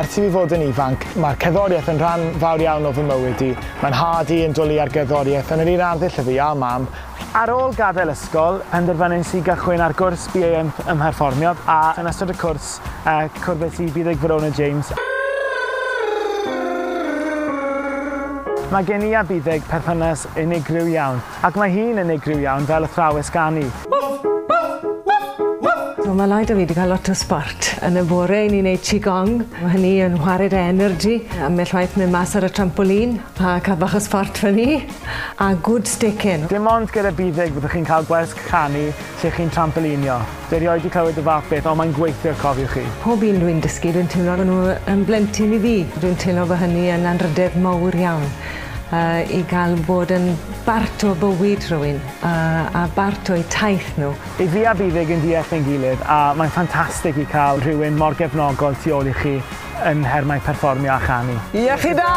Ers i fi fod yn ifanc, mae'r cerddoriaeth yn rhan fawr iawn o fy mywyd i. Mae'n nhad i yn dwlu ar gerddoriaeth yn yr un arddull â fi a mam. Ar ôl gadael ysgol, penderfynais i gychwyn ar gwrs BA ym mherfformio, a yn ystod y cwrs, cwrddais i Buddug Verona James. Mae gen i a Buddug perthynas unigryw iawn, ac mae hi'n unigryw iawn fel athrawes ganu. So mae Lloyd a fi wedi cael lot o sport. Yn y bore i ni'n neud qigong, mae hynny yn chwarae 'da energy. Ambell waith mynd mas ar y trampolin a cael bach o sport fyny. A good sticking. Dim ond gyda Buddug fyddwch chi'n cael gwers canu lle chi'n trampolinio. Dwi erioed 'di clywed y fath beth, ond mae'n gweithio, cofiwch chi. Pob un dwi'n dysgu, dwi'n teimlo bod nhw yn blentyn i fi. Dwi'n teimlo bod hynny yn anrhydedd mawr iawn i gael bod yn bart o bywyd rhywun a bart o'u taith nhw. I fi a Buddug yn deall ein gilydd, a mae'n ffantastig i cael rhywun mor gefnogol tu ôl i chi yn nhermau perfformio a chanu. Iechyd da!